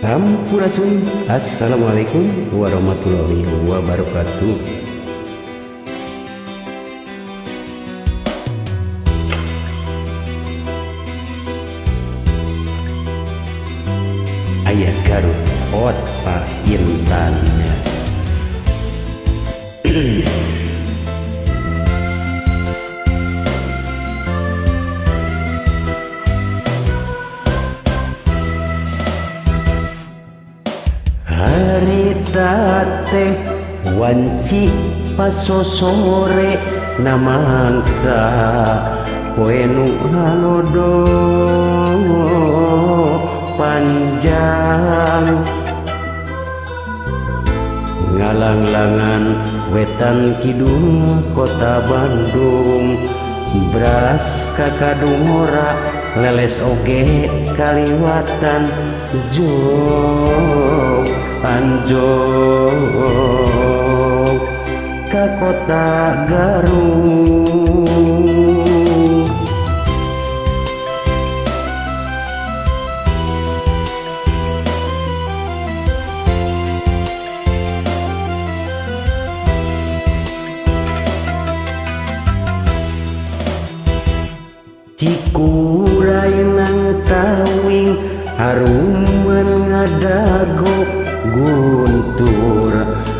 Sampurasun. Assalamualaikum warahmatullahi wabarakatuh. Ayah Garut kota Intan. Harita teh wanci pasosore namangsa poe nu halodo panjang ngalanglangan wetan kidul kota Bandung beras kakadung ora leles oge kaliwatan jog anjog ka kota Garut. Cikuray nang tawing haruman ngadago guntur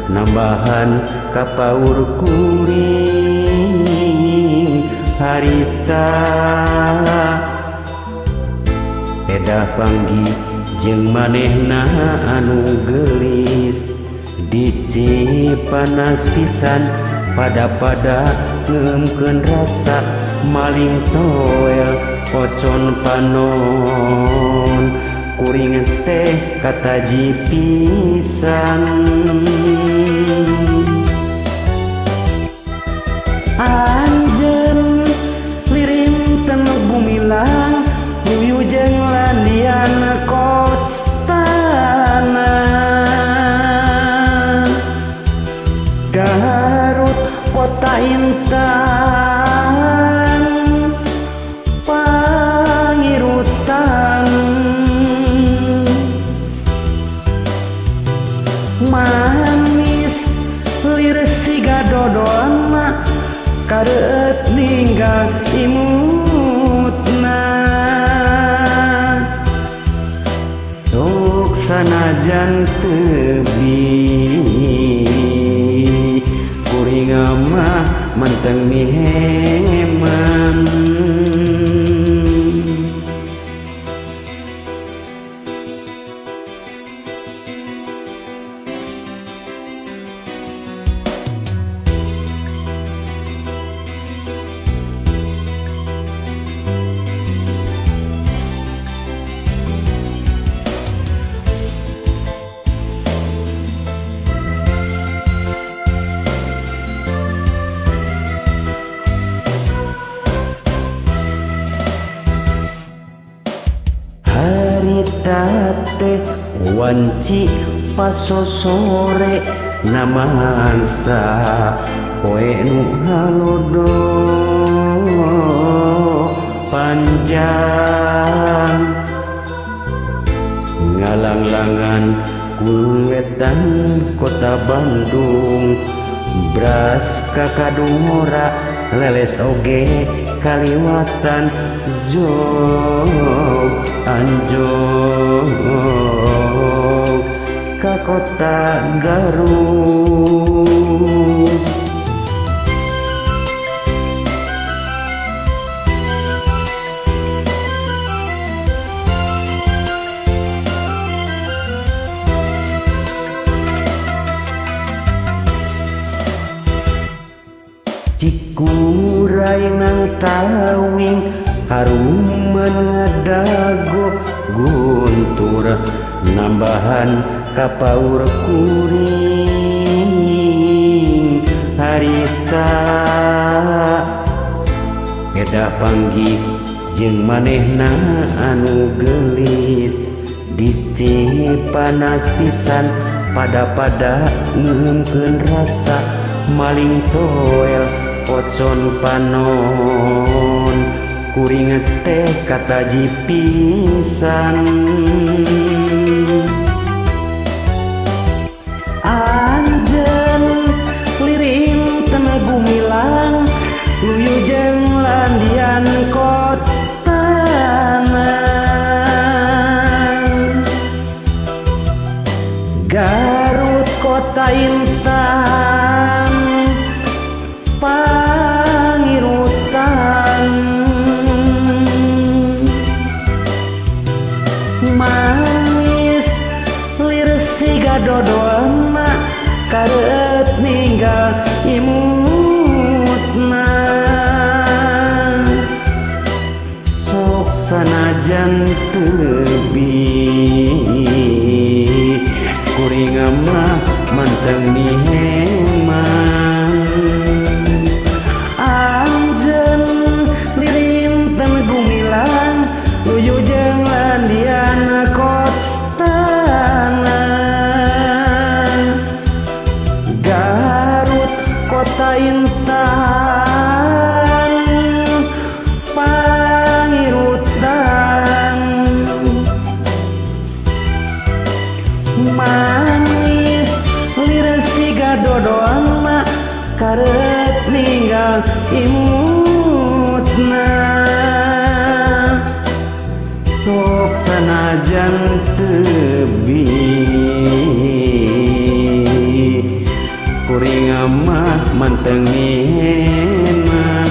nambahan kapaur kuring harita edah panggih jeung manehna anu geulis di Cipanas pisan pada-pada ngeumkeun rasa maling toel pocon panon kuring teh kataji pisan. Anjeun liring tenu gumilang nuyu jeung landian kotana Garut kota Intan pangirutan manis lir siga dodolna kareuet ninggal imutna sok sanajan tebih kuring mah manteng miheman. Harita teh wanci pasosore namangsa poe nu halodo panjang ngalanglangan kuwetan kota Bandung beras kakadung ora leles oge kaliwatan jog anjog ka kota Garut. Cikuray nang tawing haruman ngadago guntur nambahan kapaur kuring harita edah panggih jeung manehna anu geulis di Cipanas pisan pada-pada ngeumkeun rasa maling toel pocon panon kuring teh kataji pisan. sanajan tebih, kuring mah manteng miheman. Anjeun lirinten gumilang luyu jeung landian kotana. Garut kota intan pangirutan, manis liren siga dodoan mah karet ninggal imutna. Sok sanajan tebih, kuring mah manteng miheman.